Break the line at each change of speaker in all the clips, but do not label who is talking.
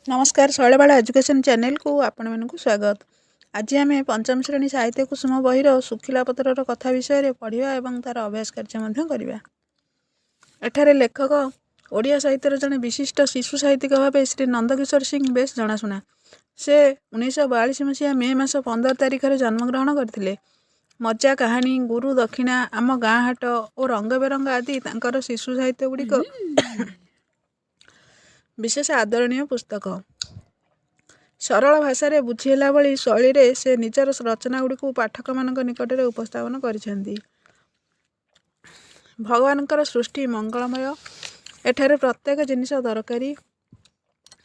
ନମସ୍କାର, ଶୈଳବାଳା ଏଜୁକେସନ୍ ଚ୍ୟାନେଲକୁ ଆପଣମାନଙ୍କୁ ସ୍ୱାଗତ। ଆଜି ଆମେ ପଞ୍ଚମ ଶ୍ରେଣୀ ସାହିତ୍ୟ କୁସୁମ ବହିର ଶୁଖିଲା ପତ୍ରର କଥା ବିଷୟରେ ପଢ଼ିବା ଏବଂ ତା'ର ଅଭ୍ୟାସ କାର୍ଯ୍ୟ ମଧ୍ୟ କରିବା। ଏଠାରେ ଲେଖକ ଓଡ଼ିଆ ସାହିତ୍ୟର ଜଣେ ବିଶିଷ୍ଟ ଶିଶୁ ସାହିତ୍ୟିକ ଭାବେ ଶ୍ରୀ ନନ୍ଦକିଶୋର ସିଂ ବେଶ ଜଣାଶୁଣା। ସେ 1942 ମସିହା ମେ ମାସ 15 ତାରିଖରେ ଜନ୍ମଗ୍ରହଣ କରିଥିଲେ। ମଜା କାହାଣୀ, ଗୁରୁ ଦକ୍ଷିଣା, ଆମ ଗାଁ ହାଟ ଓ ରଙ୍ଗ ବେରଙ୍ଗ ଆଦି ତାଙ୍କର ଶିଶୁ ସାହିତ୍ୟ ଗୁଡ଼ିକ ବିଶେଷ ଆଦରଣୀୟ ପୁସ୍ତକ। ସରଳ ଭାଷାରେ ବୁଝିହେଲା ଭଳି ଶୈଳୀରେ ସେ ନିଜର ରଚନା ଗୁଡ଼ିକୁ ପାଠକମାନଙ୍କ ନିକଟରେ ଉପସ୍ଥାପନ କରିଛନ୍ତି। ଭଗବାନଙ୍କର ସୃଷ୍ଟି ମଙ୍ଗଳମୟ। ଏଠାରେ ପ୍ରତ୍ୟେକ ଜିନିଷ ଦରକାରୀ।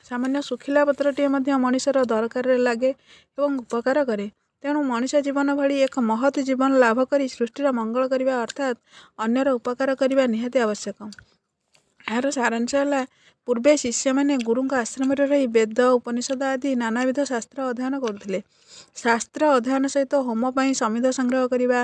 ସାମାନ୍ୟ ଶୁଖିଲା ପତ୍ରଟିଏ ମଧ୍ୟ ମଣିଷର ଦରକାରରେ ଲାଗେ ଏବଂ ଉପକାର କରେ। ତେଣୁ ମଣିଷ ଜୀବନ ଭଳି ଏକ ମହତ୍ ଜୀବନ ଲାଭ କରି ସୃଷ୍ଟିର ମଙ୍ଗଳ କରିବା, ଅର୍ଥାତ୍ ଅନ୍ୟର ଉପକାର କରିବା ନିହାତି ଆବଶ୍ୟକ। ଏହାର ସାରାଂଶ ହେଲା, ପୂର୍ବେ ଶିଷ୍ୟମାନେ ଗୁରୁଙ୍କ ଆଶ୍ରମରେ ରହି ବେଦ, ଉପନିଷଦ ଆଦି ନାନାବିଧ ଶାସ୍ତ୍ର ଅଧ୍ୟୟନ କରୁଥିଲେ। ଶାସ୍ତ୍ର ଅଧ୍ୟୟନ ସହିତ ହୋମ ପାଇଁ ସମିଧ ସଂଗ୍ରହ କରିବା,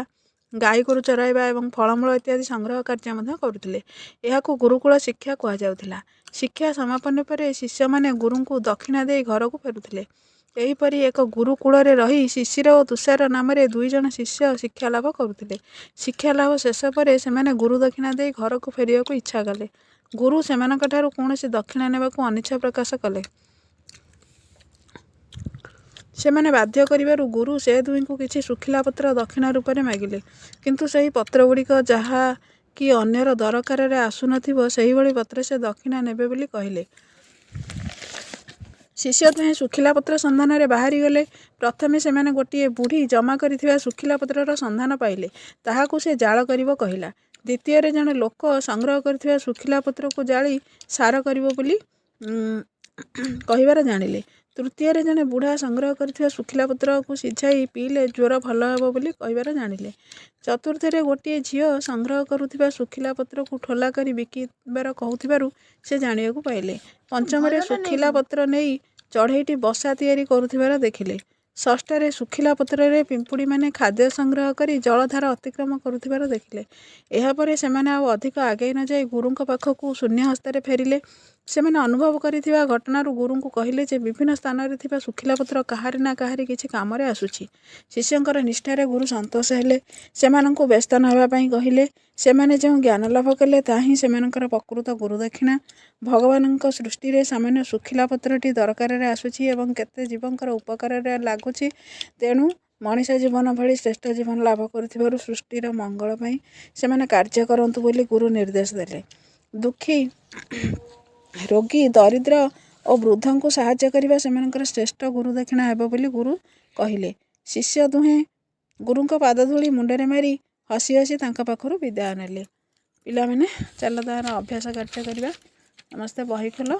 ଗାଈ ଗୋରୁ ଚରାଇବା ଏବଂ ଫଳମୂଳ ଇତ୍ୟାଦି ସଂଗ୍ରହ କାର୍ଯ୍ୟ ମଧ୍ୟ କରୁଥିଲେ। ଏହାକୁ ଗୁରୁକୁଳ ଶିକ୍ଷା କୁହାଯାଉଥିଲା। ଶିକ୍ଷା ସମାପନ ପରେ ଶିଷ୍ୟମାନେ ଗୁରୁଙ୍କୁ ଦକ୍ଷିଣା ଦେଇ ଘରକୁ ଫେରୁଥିଲେ। ଏହିପରି ଏକ ଗୁରୁକୁଳରେ ରହି ଶିଶିର ଓ ତୁଷାର ନାମରେ ଦୁଇ ଜଣ ଶିଷ୍ୟ ଶିକ୍ଷା ଲାଭ କରୁଥିଲେ। ଶିକ୍ଷା ଲାଭ ଶେଷ ପରେ ସେମାନେ ଗୁରୁ ଦକ୍ଷିଣା ଦେଇ ଘରକୁ ଫେରିବାକୁ ଇଚ୍ଛା କଲେ। ଗୁରୁ ସେମାନଙ୍କଠାରୁ କୌଣସି ଦକ୍ଷିଣା ନେବାକୁ ଅନିଚ୍ଛା ପ୍ରକାଶ କଲେ। ସେମାନେ ବାଧ୍ୟ କରିବାରୁ ଗୁରୁ ସେ ଦୁହିଁଙ୍କୁ କିଛି ଶୁଖିଲା ପତ୍ର ଦକ୍ଷିଣା ରୂପରେ ମାଗିଲେ। କିନ୍ତୁ ସେହି ପତ୍ରଗୁଡ଼ିକ ଯାହା କି ଅନ୍ୟର ଦରକାରରେ ଆସୁନଥିବ, ସେହିଭଳି ପତ୍ର ସେ ଦକ୍ଷିଣା ନେବେ ବୋଲି କହିଲେ। ଶିଷ୍ୟ ଦୁହେଁ ଶୁଖିଲା ପତ୍ର ସନ୍ଧାନରେ ବାହାରିଗଲେ। ପ୍ରଥମେ ସେମାନେ ଗୋଟିଏ ବୁଢ଼ୀ ଜମା କରିଥିବା ଶୁଖିଲା ପତ୍ରର ସନ୍ଧାନ ପାଇଲେ। ତାହାକୁ ସେ ଜାଳ କରିବ କହିଲା। ଦ୍ୱିତୀୟରେ ଜଣେ ଲୋକ ସଂଗ୍ରହ କରିଥିବା ଶୁଖିଲା ପତ୍ରକୁ ଜାଳି ସାର କରିବ ବୋଲି କହିବାର ଜାଣିଲେ। ତୃତୀୟରେ ଜଣେ ବୁଢ଼ା ସଂଗ୍ରହ କରିଥିବା ଶୁଖିଲା ପତ୍ରକୁ ସିଝାଇ ପିଇଲେ ଜ୍ୱର ଭଲ ହେବ ବୋଲି କହିବାର ଜାଣିଲେ। ଚତୁର୍ଥରେ ଗୋଟିଏ ଝିଅ ସଂଗ୍ରହ କରୁଥିବା ଶୁଖିଲା ପତ୍ରକୁ ଠୋଲା କରି ବିକିବାର କହୁଥିବାରୁ ସେ ଜାଣିବାକୁ ପାଇଲେ। ପଞ୍ଚମରେ
ଭଲଟା
ଶୁଖିଲା
ନେଇଥିବୁ।
ପତ୍ର ନେଇ ଚଢ଼େଇଟି ବସା ତିଆରି କରୁଥିବାର ଦେଖିଲେ। ଷଷ୍ଠରେ ଶୁଖିଲା ପତ୍ରରେ ପିମ୍ପୁଡ଼ିମାନେ ଖାଦ୍ୟ ସଂଗ୍ରହ କରି ଜଳଧାର ଅତିକ୍ରମ କରୁଥିବାର ଦେଖିଲେ। ଏହାପରେ ସେମାନେ ଆଉ ଅଧିକ ଆଗେଇ ନଯାଇ ଗୁରୁଙ୍କ ପାଖକୁ ଶୂନ୍ୟ ହସ୍ତରେ ଫେରିଲେ। ସେମାନେ ଅନୁଭବ କରିଥିବା ଘଟଣାରୁ ଗୁରୁଙ୍କୁ କହିଲେ ଯେ ବିଭିନ୍ନ ସ୍ଥାନରେ ଥିବା ଶୁଖିଲା ପତ୍ର କାହାରି ନା କାହାରି କିଛି କାମରେ ଆସୁଛି। ଶିଷ୍ୟଙ୍କର ନିଷ୍ଠାରେ ଗୁରୁ ସନ୍ତୋଷ ହେଲେ। ସେମାନଙ୍କୁ ବ୍ୟସ୍ତ ନ ହେବା ପାଇଁ କହିଲେ। ସେମାନେ ଯେଉଁ ଜ୍ଞାନ ଲାଭ କଲେ, ତାହା ହିଁ ସେମାନଙ୍କର ପ୍ରକୃତ ଗୁରୁଦକ୍ଷିଣା। ଭଗବାନଙ୍କ ସୃଷ୍ଟିରେ ସାମାନ୍ୟ ଶୁଖିଲା ପତ୍ରଟି ଦରକାରରେ ଆସୁଛି ଏବଂ କେତେ ଜୀବଙ୍କର ଉପକାରରେ ଲାଗୁଛି। ତେଣୁ ମଣିଷ ଜୀବନ ଭଳି ଶ୍ରେଷ୍ଠ ଜୀବନ ଲାଭ କରୁଥିବାରୁ ସୃଷ୍ଟିର ମଙ୍ଗଳ ପାଇଁ ସେମାନେ କାର୍ଯ୍ୟ କରନ୍ତୁ ବୋଲି ଗୁରୁ ନିର୍ଦ୍ଦେଶ ଦେଲେ। ଦୁଃଖୀ, ରୋଗୀ, ଦରିଦ୍ର ଓ ବୃଦ୍ଧଙ୍କୁ ସାହାଯ୍ୟ କରିବା ସେମାନଙ୍କର ଶ୍ରେଷ୍ଠ ଗୁରୁଦକ୍ଷିଣା ହେବ ବୋଲି ଗୁରୁ କହିଲେ। ଶିଷ୍ୟ ଦୁହେଁ ଗୁରୁଙ୍କ ପାଦଧୂଳି ମୁଣ୍ଡରେ ମାରି ହସି ହସି ତାଙ୍କ ପାଖରୁ ବିଦାୟ ନେଲେ। ପିଲାମାନେ, ଚାଲ ତାର ଅଭ୍ୟାସ କାର୍ଯ୍ୟ କରିବା। ସମସ୍ତେ ବହି ଖୋଲ।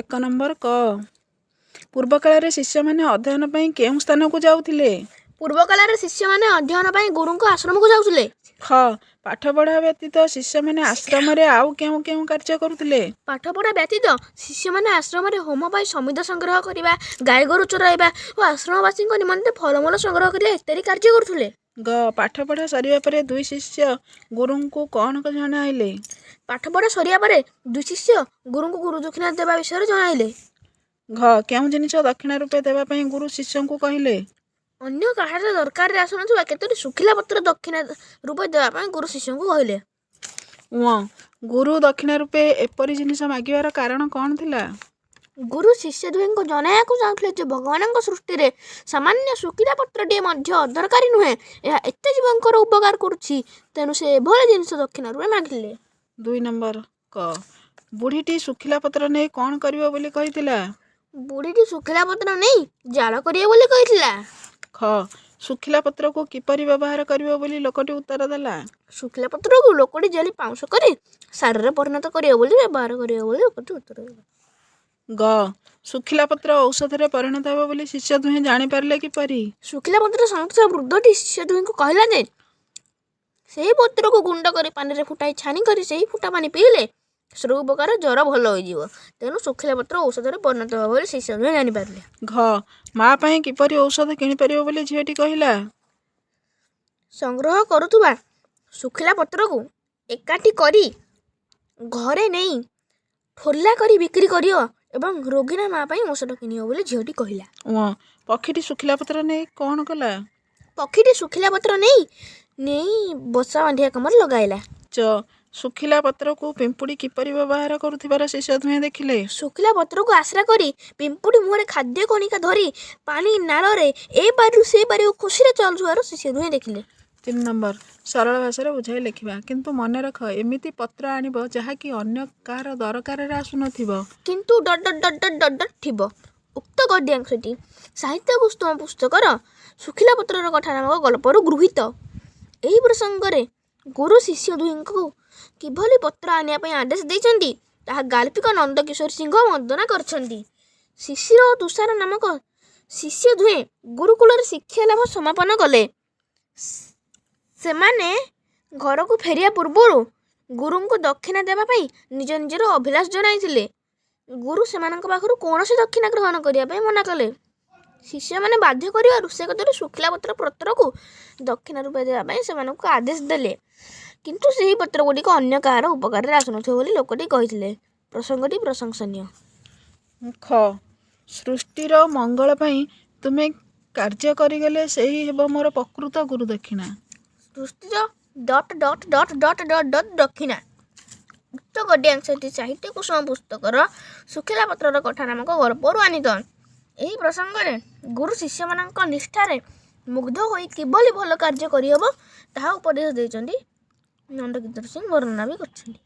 1 ନମ୍ବର କ, ପୂର୍ବକାଳରେ ଶିଷ୍ୟମାନେ ଅଧ୍ୟୟନ ପାଇଁ କେଉଁ ସ୍ଥାନକୁ ଯାଉଥିଲେ?
ପୂର୍ବ କାଳରେ ଶିଷ୍ୟମାନେ ଅଧ୍ୟୟନ ପାଇଁ ଗୁରୁଙ୍କ ଆଶ୍ରମକୁ ଯାଉଥିଲେ।
ଖ, ପାଠପଢ଼ା ବ୍ୟତୀତ ଶିଷ୍ୟମାନେ ଆଶ୍ରମରେ ଆଉ କେଉଁ କେଉଁ କାର୍ଯ୍ୟ କରୁଥିଲେ?
ପାଠପଢ଼ା ବ୍ୟତୀତ ଶିଷ୍ୟମାନେ ଆଶ୍ରମରେ ହୋମ ପାଇଁ ସମିଧ ସଂଗ୍ରହ କରିବା, ଗାଈ ଗୋରୁ ଚରାଇବା ଓ ଆଶ୍ରମବାସୀଙ୍କ ନିମନ୍ତେ ଫଳମୂଳ ସଂଗ୍ରହ କରିବା ଇତ୍ୟାଦି କାର୍ଯ୍ୟ କରୁଥିଲେ।
ଗ, ପାଠପଢ଼ା ସରିବା ପରେ ଦୁଇ ଶିଷ୍ୟ ଗୁରୁଙ୍କୁ କ'ଣ ଜଣାଇଲେ?
ପାଠପଢ଼ା ସରିବା ପରେ ଦୁଇ ଶିଷ୍ୟ ଗୁରୁଙ୍କୁ ଗୁରୁଦକ୍ଷିଣା ଦେବା ବିଷୟରେ ଜଣାଇଲେ।
ଘ, କେଉଁ ଜିନିଷ ଦକ୍ଷିଣା ରୂପେ ଦେବା ପାଇଁ ଗୁରୁ ଶିଷ୍ୟଙ୍କୁ କହିଲେ?
ଅନ୍ୟ କାହାର ଦରକାରରେ ଆସୁନଥିବା କେତୋଟି ଶୁଖିଲା ପତ୍ର ଦକ୍ଷିଣା ରୂପେ ଦେବା ପାଇଁ ଗୁରୁ ଶିଷ୍ୟଙ୍କୁ କହିଲେ।
ଉଁ, ଗୁରୁ ଦକ୍ଷିଣା ରୂପେ ଏପରି ଜିନିଷ ମାଗିବାର କାରଣ କ'ଣ ଥିଲା?
ଗୁରୁ ଶିଷ୍ୟ ଦୁହିଁଙ୍କୁ ଜଣାଇବାକୁ ଚାହୁଁଥିଲେ ଯେ ଭଗବାନଙ୍କ ସୃଷ୍ଟିରେ ସାମାନ୍ୟ ଶୁଖିଲା ପତ୍ରଟିଏ ମଧ୍ୟ ଅଦରକାରୀ ନୁହେଁ, ଏହା ଏତେ ଜୀବଙ୍କର ଉପକାର କରୁଛି। ତେଣୁ ସେ ଏଭଳି ଜିନିଷ ଦକ୍ଷିଣା ରୂପେ ମାଗିଲେ।
2 ନମ୍ବର କ, ବୁଢ଼ୀଟି ଶୁଖିଲା ପତ୍ର ନେଇ କ'ଣ କରିବ ବୋଲି କହିଥିଲା?
ବୁଢ଼ୀଟି ଶୁଖିଲା ପତ୍ର ନେଇ ଜାଳ କରିବ ବୋଲି କହିଥିଲା।
ଖ, ଶୁଖିଲା ପତ୍ରକୁ କିପରି ବ୍ୟବହାର କରିବ ବୋଲି ଲୋକଟି ଉତ୍ତର ଦେଲା?
ଶୁଖିଲା ପତ୍ରକୁ ଲୋକଟି ଜାଳି ପାଉଁଶ କରି ସାରରେ ପରିଣତ କରିବ ବୋଲି ବ୍ୟବହାର କରିବ ବୋଲି ଲୋକଟି ଉତ୍ତର ଦେଲା।
ଗ, ଶୁଖିଲା ପତ୍ର ଔଷଧରେ ପରିଣତ ହେବ ବୋଲି ଶିଷ୍ୟ ଦୁହେଁ ଜାଣିପାରିଲେ କିପରି?
ଶୁଖିଲା ପତ୍ର ସଂଗ୍ରହ ବୃଦ୍ଧଟି ଶିଷ୍ୟ ଦୁହିଁଙ୍କୁ କହିଲା ଯେ ସେହି ପତ୍ରକୁ ଗୁଣ୍ଡ କରି ପାଣିରେ ଫୁଟାଇ ଛାଣି କରି ସେହି ଫୁଟା ପାଣି ପିଇଲେ ସବୁ ପ୍ରକାର ଜ୍ୱର ଭଲ ହୋଇଯିବ। ତେଣୁ ଶୁଖିଲା ପତ୍ର ଔଷଧରେ ପରିଣତ ହେବ ବୋଲି ଶିଷ୍ୟ ଦୁହେଁ ଜାଣିପାରିଲେ।
ଘ, ମା ପାଇଁ କିପରି ଔଷଧ କିଣିପାରିବ ବୋଲି ଝିଅଟି କହିଲା?
ସଂଗ୍ରହ କରୁଥିବା ଶୁଖିଲା ପତ୍ରକୁ ଏକାଠି କରି ଘରେ ନେଇ ଠୋଲା କରି ବିକ୍ରି କରିବ ଏବଂ ରୋଗିଣା ମା' ପାଇଁ ଔଷଧ କିଣିବ ବୋଲି ଝିଅଟି କହିଲା।
ପକ୍ଷୀଟି ଶୁଖିଲା ପତ୍ର ନେଇ କ'ଣ କଲା?
ପକ୍ଷୀଟି ଶୁଖିଲା ପତ୍ର ନେଇ ନେଇ ବସା ବାନ୍ଧିବା କାମରେ ଲଗାଇଲା।
ଚ ଶୁଖିଲା ପତ୍ରକୁ ପିମ୍ପୁଡ଼ି କିପରି ବ୍ୟବହାର କରୁଥିବାର ଶିଷ୍ୟ ଦୁହେଁ ଦେଖିଲେ?
ଶୁଖିଲା ପତ୍ରକୁ ଆଶ୍ରା କରି ପିମ୍ପୁଡ଼ି ମୁହଁରେ ଖାଦ୍ୟ କଣିକା ଧରି ପାଣି ନାଳରେ ଏ ପାରିରୁ ସେ ପାରିକୁ ଖୁସିରେ ଚାଲୁଥିବାର ଶିଷ୍ୟ ଦୁହେଁ ଦେଖିଲେ।
3 ନମ୍ବର, ସରଳ ଭାଷାରେ ବୁଝାଇ ଲେଖିବା। କିନ୍ତୁ ମନେ ରଖ, ଏମିତି ପତ୍ର ଆଣିବ ଯାହାକି ଅନ୍ୟ କାହାର ଦରକାରରେ ଆସୁନଥିବ।
କିନ୍ତୁ dot dot dot dot dot dot ଥିବ। ଉକ୍ତ ଗଦ୍ୟାଂଶଟି ସାହିତ୍ୟ ପୁସ୍ତକ ପୁସ୍ତକର ଶୁଖିଲା ପତ୍ରର କଥା ନାମକ ଗଳ୍ପରୁ ଗୃହୀତ। ଏହି ପ୍ରସଙ୍ଗରେ ଗୁରୁ ଶିଷ୍ୟ ଦୁହିଁଙ୍କୁ କିଭଳି ପତ୍ର ଆଣିବା ପାଇଁ ଆଦେଶ ଦେଇଛନ୍ତି, ତାହା ଗାଳ୍ପିକ ନନ୍ଦକିଶୋର ସିଂହ ବର୍ଣ୍ଣନା କରିଛନ୍ତି। ଶିଶିର ଓ ତୁଷାର ନାମକ ଶିଷ୍ୟ ଦୁହେଁ ଗୁରୁକୁଳରେ ଶିକ୍ଷା ଲାଭ ସମାପନ କଲେ। ସେମାନେ ଘରକୁ ଫେରିବା ପୂର୍ବରୁ ଗୁରୁଙ୍କୁ ଦକ୍ଷିଣା ଦେବା ପାଇଁ ନିଜ ନିଜର ଅଭିଳାଷ ଜଣାଇଥିଲେ। ଗୁରୁ ସେମାନଙ୍କ ପାଖରୁ କୌଣସି ଦକ୍ଷିଣା ଗ୍ରହଣ କରିବା ପାଇଁ ମନା କଲେ। ଶିଷ୍ୟମାନେ ବାଧ୍ୟ କରିବାରୁ ସେ କତରୁ ଶୁଖିଲା ପତ୍ରକୁ ଦକ୍ଷିଣା ରୂପେ ଦେବା ପାଇଁ ସେମାନଙ୍କୁ ଆଦେଶ ଦେଲେ। କିନ୍ତୁ ସେହି ପତ୍ରଗୁଡ଼ିକ ଅନ୍ୟ କାହାର ଉପକାରରେ ଆସୁନଥିବ ବୋଲି ଲୋକଟି କହିଥିଲେ। ପ୍ରସଙ୍ଗଟି ପ୍ରଶଂସନୀୟ।
ଖ ସୃଷ୍ଟିର ମଙ୍ଗଳ ପାଇଁ ତୁମେ କାର୍ଯ୍ୟ କରିଗଲେ ସେହି ହେବ ମୋର ପ୍ରକୃତ ଗୁରୁଦକ୍ଷିଣା।
ସୃଷ୍ଟିର dot dot dot dot dot dot ଦକ୍ଷିଣା। ଉକ୍ତ ଗଦ୍ୟାଂଶଟି ସାହିତ୍ୟ କୁସୁମ ପୁସ୍ତକର ଶୁଖିଲା ପତ୍ରର କଥା ନାମକ ଗଳ୍ପରୁ ଆନୀତ। ଏହି ପ୍ରସଙ୍ଗରେ ଗୁରୁ ଶିଷ୍ୟମାନଙ୍କ ନିଷ୍ଠାରେ ମୁଗ୍ଧ ହୋଇ କିଭଳି ଭଲ କାର୍ଯ୍ୟ କରିହେବ ତାହା ଉପଦେଶ ଦେଇଛନ୍ତି। ନନ୍ଦକିଶୋର ସିଂହ ବର୍ଣ୍ଣନା ବି କରିଛନ୍ତି।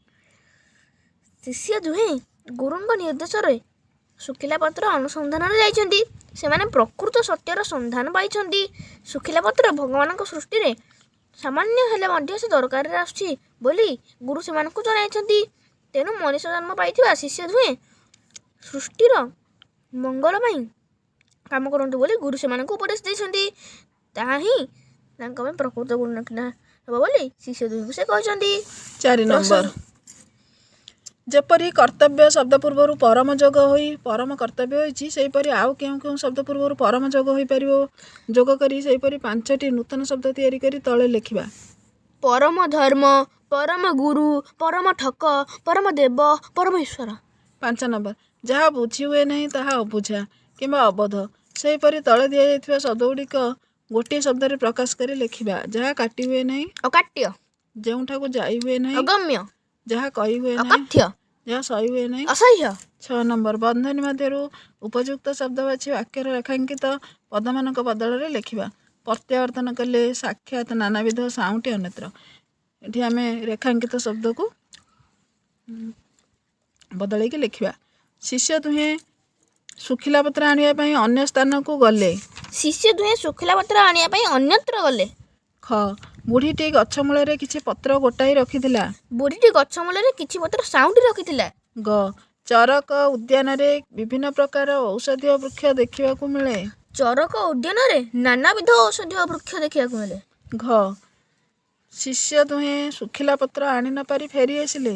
ଶିଷ୍ୟ ଦୁହେଁ ଗୁରୁଙ୍କ ନିର୍ଦ୍ଦେଶରେ ଶୁଖିଲା ପତ୍ର ଅନୁସନ୍ଧାନରେ ଯାଇଛନ୍ତି। ସେମାନେ ପ୍ରକୃତ ସତ୍ୟର ସନ୍ଧାନ ପାଇଛନ୍ତି। ଶୁଖିଲା ପତ୍ର ଭଗବାନଙ୍କ ସୃଷ୍ଟିରେ ସାମାନ୍ୟ ହେଲେ ମଧ୍ୟ ସେ ଦରକାରରେ ଆସୁଛି ବୋଲି ଗୁରୁ ସେମାନଙ୍କୁ ଜଣାଇଛନ୍ତି। ତେଣୁ ମଣିଷ ଜନ୍ମ ପାଇଥିବା ଶିଷ୍ୟ ଦୁହେଁ ସୃଷ୍ଟିର ମଙ୍ଗଳ ପାଇଁ କାମ କରନ୍ତୁ ବୋଲି ଗୁରୁ ସେମାନଙ୍କୁ ଉପଦେଶ ଦେଇଛନ୍ତି। ତାହା ହିଁ ତାଙ୍କ ପାଇଁ ପ୍ରକୃତ ଗୁରୁଦକ୍ଷିଣା ହେବ ବୋଲି ଶିଷ୍ୟ ଦୁହିଁଙ୍କୁ ସେ କହିଛନ୍ତି।
4 ନମ୍ବର, ଯେପରି କର୍ତ୍ତବ୍ୟ ଶବ୍ଦ ପୂର୍ବରୁ ପରମ ଯୋଗ ହୋଇ ପରମ କର୍ତ୍ତବ୍ୟ ହୋଇଛି, ସେହିପରି ଆଉ କେଉଁ କେଉଁ ଶବ୍ଦ ପୂର୍ବରୁ ପରମ ଯୋଗ ହୋଇପାରିବ ଯୋଗ କରି ସେହିପରି 5ଟି ନୂତନ ଶବ୍ଦ ତିଆରି କରି ତଳେ ଲେଖିବା।
ପରମ ଧର୍ମ, ପରମ ଗୁରୁ, ପରମ ଠକ, ପରମ ଦେବ, ପରମ ଈଶ୍ୱର।
5 ନମ୍ବର, ଯାହା ବୁଝି ହୁଏ ନାହିଁ ତାହା ଅବୁଝା କିମ୍ବା ଅବୋଧ। ସେହିପରି ତଳେ ଦିଆଯାଇଥିବା ଶବ୍ଦଗୁଡ଼ିକ ଗୋଟିଏ ଶବ୍ଦରେ ପ୍ରକାଶ କରି ଲେଖିବା। ଯାହା କାଟି ହୁଏ ନାହିଁ?
ଅକାଟ୍ୟ।
ଯେଉଁଠାକୁ ଯାଇ ହୁଏ ନାହିଁ?
ଅଗମ୍ୟ।
ଯାହା କହି ହୁଏ ନାହିଁ?
ଅକଥ୍ୟ।
ଯାହା ସହି ହୁଏ ନାହିଁ?
ଅସହ୍ୟ।
6 ନମ୍ବର, ବନ୍ଧନୀ ମଧ୍ୟରୁ ଉପଯୁକ୍ତ ଶବ୍ଦ ବାଛି ବାକ୍ୟର ରେଖାଙ୍କିତ ପଦମାନଙ୍କ ବଦଳରେ ଲେଖିବା। ପ୍ରତ୍ୟାବର୍ତ୍ତନ କଲେ, ସାକ୍ଷାତ, ନାନାବିଧ, ସାଉଁଟି, ଅନ୍ୟତ୍ର। ଏଠି ଆମେ ରେଖାଙ୍କିତ ଶବ୍ଦକୁ ବଦଳେଇକି ଲେଖିବା। ଶିଷ୍ୟ ଦୁହେଁ ଶୁଖିଲା ପତ୍ର ଆଣିବା ପାଇଁ ଅନ୍ୟ ସ୍ଥାନକୁ ଗଲେ।
ଶିଷ୍ୟ ଦୁହେଁ ଶୁଖିଲା ପତ୍ର ଆଣିବା ପାଇଁ ଅନ୍ୟତ୍ର ଗଲେ।
ଖ ବୁଢ଼ୀଟି ଗଛ ମୂଳରେ କିଛି ପତ୍ର ଗୋଟାଇ ରଖିଥିଲା।
ବୁଢ଼ୀଟି ଗଛ ମୂଳରେ କିଛି ପତ୍ର ସାଉଁଟି ରଖିଥିଲା।
ଗ ଚରକ ଉଦ୍ୟାନରେ ବିଭିନ୍ନ ପ୍ରକାର ଔଷଧୀୟ ବୃକ୍ଷ ଦେଖିବାକୁ ମିଳେ।
ଚରକ ଉଦ୍ୟାନରେ ନାନାବିଧ ଔଷଧୀୟ ବୃକ୍ଷ ଦେଖିବାକୁ ମିଳେ।
ଘ ଶିଷ୍ୟ ଦୁହେଁ ଶୁଖିଲା ପତ୍ର ଆଣି ନ ପାରି ଫେରି ଆସିଲେ।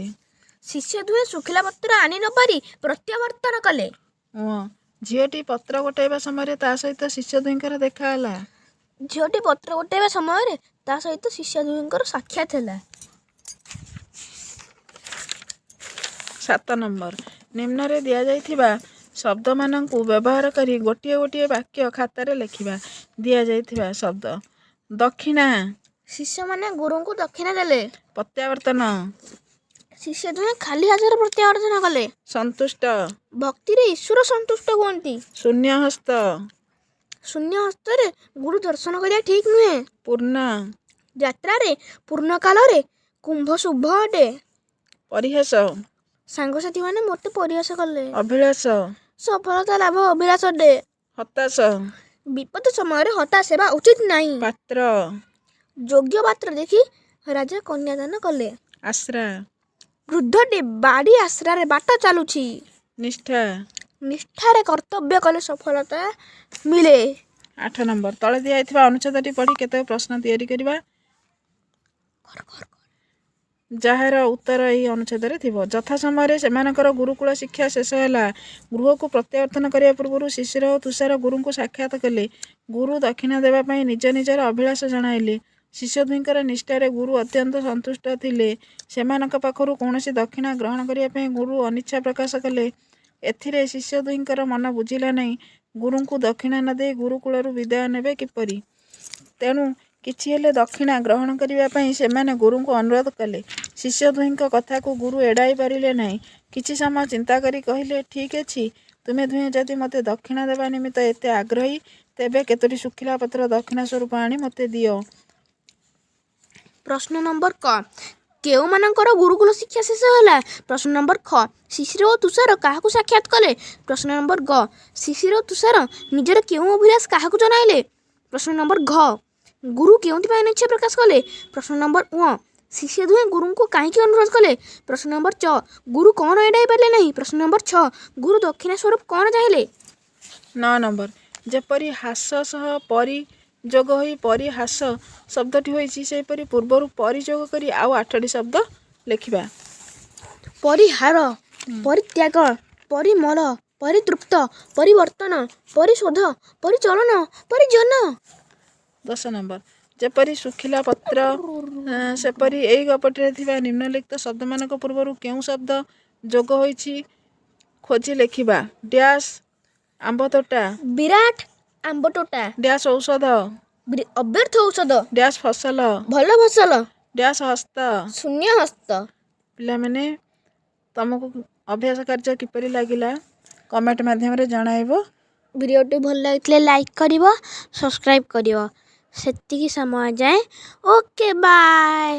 ଶିଷ୍ୟ ଦୁହେଁ ଶୁଖିଲା ପତ୍ର ଆଣି ନ ପାରି ପ୍ରତ୍ୟାବର୍ତ୍ତନ କଲେ।
ଝିଅଟି ପତ୍ର ଗୋଟାଇବା ସମୟରେ ତା ସହିତ ଶିଷ୍ୟ ଦୁହିଁଙ୍କର ଦେଖା ହେଲା।
ଝିଅଟି ପତ୍ର ଗୋଟାଇବା ସମୟରେ ତା ସହିତ ଶିଷ୍ୟ ଦୁହିଁଙ୍କର ସାକ୍ଷାତ ହେଲା।
7 ନମ୍ବର, ନିମ୍ନରେ ଦିଆଯାଇଥିବା ଶବ୍ଦମାନଙ୍କୁ ବ୍ୟବହାର କରି ଗୋଟିଏ ଗୋଟିଏ ବାକ୍ୟ ଖାତାରେ ଲେଖିବା। ଦିଆଯାଇଥିବା ଶବ୍ଦ: ଦକ୍ଷିଣା।
ଶିଷ୍ୟମାନେ ଗୁରୁଙ୍କୁ ଦକ୍ଷିଣା ଦେଲେ।
ପ୍ରତ୍ୟାବର୍ତ୍ତନ।
ଶିଷ୍ୟ ଦୁହେଁ ଖାଲି ହାତରେ ପ୍ରତ୍ୟାବର୍ତ୍ତନ କଲେ।
ସନ୍ତୁଷ୍ଟ।
ଭକ୍ତିରେ ଈଶ୍ୱର ସନ୍ତୁଷ୍ଟ ହୁଅନ୍ତି।
ଶୂନ୍ୟହସ୍ତ।
ଶୂନ୍ୟ ହସ୍ତରେ ଗୁରୁ ଦର୍ଶନ କରିବା ଠିକ୍ ନୁହେଁ।
ପୂର୍ଣ୍ଣ।
ଯାତ୍ରାରେ ପୂର୍ଣ୍ଣକାଳରେ କୁମ୍ଭ ଶୁଭ ଅଟେ।
ପରିହାସ।
ସାଙ୍ଗସାଥିମାନେ ମୋତେ ପରିହାସ କଲେ।
ଅଭିଳାଷ।
ସଫଳତା ଲାଭ ଅଭିଳାଷ ଅଟେ।
ହତାଶ।
ବିପଦ ସମୟରେ ହତାଶ ହେବା ଉଚିତ ନାହିଁ।
ପାତ୍ର।
ଯୋଗ୍ୟ ପାତ୍ର ଦେଖି ରାଜା କନ୍ୟାଦାନ କଲେ।
ଆଶ୍ରା।
ବୃଦ୍ଧଟି ବାଡ଼ି ଆଶ୍ରାରେ ବାଟ ଚାଲୁଛି।
ନିଷ୍ଠା।
ନିଷ୍ଠାରେ କର୍ତ୍ତବ୍ୟ କଲେ ସଫଳତା ମିଳେ।
8 ନମ୍ବର, ତଳେ ଦିଆଯାଇଥିବା ଅନୁଚ୍ଛେଦଟି ପଢ଼ି କେତେକ ପ୍ରଶ୍ନ ତିଆରି କରିବା, ଯାହାର ଉତ୍ତର ଏହି ଅନୁଚ୍ଛେଦରେ ଥିବ। ଯଥା ସମୟରେ ସେମାନଙ୍କର ଗୁରୁକୁଳ ଶିକ୍ଷା ଶେଷ ହେଲା। ଗୃହକୁ ପ୍ରତ୍ୟାବର୍ତ୍ତନ କରିବା ପୂର୍ବରୁ ଶିଶିର ଓ ତୁଷାର ଗୁରୁଙ୍କୁ ସାକ୍ଷାତ କଲେ। ଗୁରୁ ଦକ୍ଷିଣା ଦେବା ପାଇଁ ନିଜ ନିଜର ଅଭିଳାଷ ଜଣାଇଲେ। ଶିଷ୍ୟ ଦୁହିଁଙ୍କର ନିଷ୍ଠାରେ ଗୁରୁ ଅତ୍ୟନ୍ତ ସନ୍ତୁଷ୍ଟ ଥିଲେ। ସେମାନଙ୍କ ପାଖରୁ କୌଣସି ଦକ୍ଷିଣା ଗ୍ରହଣ କରିବା ପାଇଁ ଗୁରୁ ଅନିଚ୍ଛା ପ୍ରକାଶ କଲେ। ଏଥିରେ ଶିଷ୍ୟ ଦୁହିଁଙ୍କର ମନ ବୁଝିଲା ନାହିଁ। ଗୁରୁଙ୍କୁ ଦକ୍ଷିଣା ନ ଦେଇ ଗୁରୁକୁଳରୁ ବିଦାୟ ନେବେ କିପରି? ତେଣୁ କିଛି ହେଲେ ଦକ୍ଷିଣା ଗ୍ରହଣ କରିବା ପାଇଁ ସେମାନେ ଗୁରୁଙ୍କୁ ଅନୁରୋଧ କଲେ। ଶିଷ୍ୟ ଦୁହିଁଙ୍କ କଥାକୁ ଗୁରୁ ଏଡ଼ାଇ ପାରିଲେ ନାହିଁ। କିଛି ସମୟ ଚିନ୍ତା କରି କହିଲେ, ଠିକ୍ ଅଛି, ତୁମେ ଦୁହେଁ ଯଦି ମୋତେ ଦକ୍ଷିଣା ଦେବା ନିମିତ୍ତ ଏତେ ଆଗ୍ରହୀ, ତେବେ କେତୋଟି ଶୁଖିଲା ପତ୍ର ଦକ୍ଷିଣା ସ୍ୱରୂପ ଆଣି ମୋତେ ଦିଅ।
ପ୍ରଶ୍ନ ନମ୍ବର କ, କେଉଁମାନଙ୍କର ଗୁରୁକୁଳ ଶିକ୍ଷା ଶେଷ ହେଲା? ପ୍ରଶ୍ନ ନମ୍ବର ଖ, ଶିଶିର ଓ ତୁଷାର କାହାକୁ ସାକ୍ଷାତ କଲେ? ପ୍ରଶ୍ନ ନମ୍ବର ଗ, ଶିଶିର ଓ ତୁଷାର ନିଜର କେଉଁ ଅଭିଳାଷ କାହାକୁ ଜଣାଇଲେ? ପ୍ରଶ୍ନ ନମ୍ବର ଘ, ଗୁରୁ କେଉଁଥିପାଇଁ ଅନିଚ୍ଛା ପ୍ରକାଶ କଲେ? ପ୍ରଶ୍ନ ନମ୍ବର ଙ, ଶିଷ୍ୟ ଦୁହେଁ ଗୁରୁଙ୍କୁ କାହିଁକି ଅନୁରୋଧ କଲେ? ପ୍ରଶ୍ନ ନମ୍ବର ଚ, ଗୁରୁ କ'ଣ ଏଡ଼ାଇ ପାରିଲେ ନାହିଁ? ପ୍ରଶ୍ନ ନମ୍ବର ଛ, ଗୁରୁ ଦକ୍ଷିଣା ସ୍ୱରୂପ କ'ଣ ଚାହିଁଲେ?
9 ନମ୍ବର, ଯେପରି ହାସ ସହ ପରି ଯୋଗ ହୋଇ ପରିହାସ ଶବ୍ଦଟି ହୋଇଛି, ସେହିପରି ପୂର୍ବରୁ ପରି ଯୋଗ କରି ଆଉ 8ଟି ଶବ୍ଦ ଲେଖିବା।
ପରିହାର, ପରିତ୍ୟାଗ, ପରିମଳ, ପରିତୃପ୍ତ, ପରିବର୍ତ୍ତନ, ପରିଶୋଧ, ପରିଚଳନ, ପରିଜନ।
10 ନମ୍ବର, ଯେପରି ଶୁଖିଲା ପତ୍ର, ସେପରି ଏଇ ଗପଟିରେ ଥିବା ନିମ୍ନଲିଖିତ ଶବ୍ଦମାନଙ୍କ ପୂର୍ବରୁ କେଉଁ ଶବ୍ଦ ଯୋଗ ହୋଇଛି ଖୋଜି ଲେଖିବା। ଡ୍ୟାସ୍ ଆମ୍ବତୋଟା।
ବିରାଟ ଆମ୍ବତୋଟା।
ଡ୍ୟାସ୍ ଔଷଧ।
ଅବ୍ୟର୍ଥ ଔଷଧ।
ଡ୍ୟାସ୍ ଫସଲ।
ଭଲ ଫସଲ।
ଡ୍ୟାସ୍ ହସ୍ତ।
ଶୂନ୍ୟ ହସ୍ତ।
ପିଲାମାନେ, ତମକୁ ଅଭ୍ୟାସ କାର୍ଯ୍ୟ କିପରି ଲାଗିଲା କମେଣ୍ଟ ମାଧ୍ୟମରେ ଜଣାଇବ।
ଭିଡ଼ିଓଟି ଭଲ ଲାଗିଥିଲେ ଲାଇକ୍ କରିବ, ସବସ୍କ୍ରାଇବ୍ କରିବ। ସେତିକି ସମୟ ଯାଏଁ, ଓକେ ବାଏ।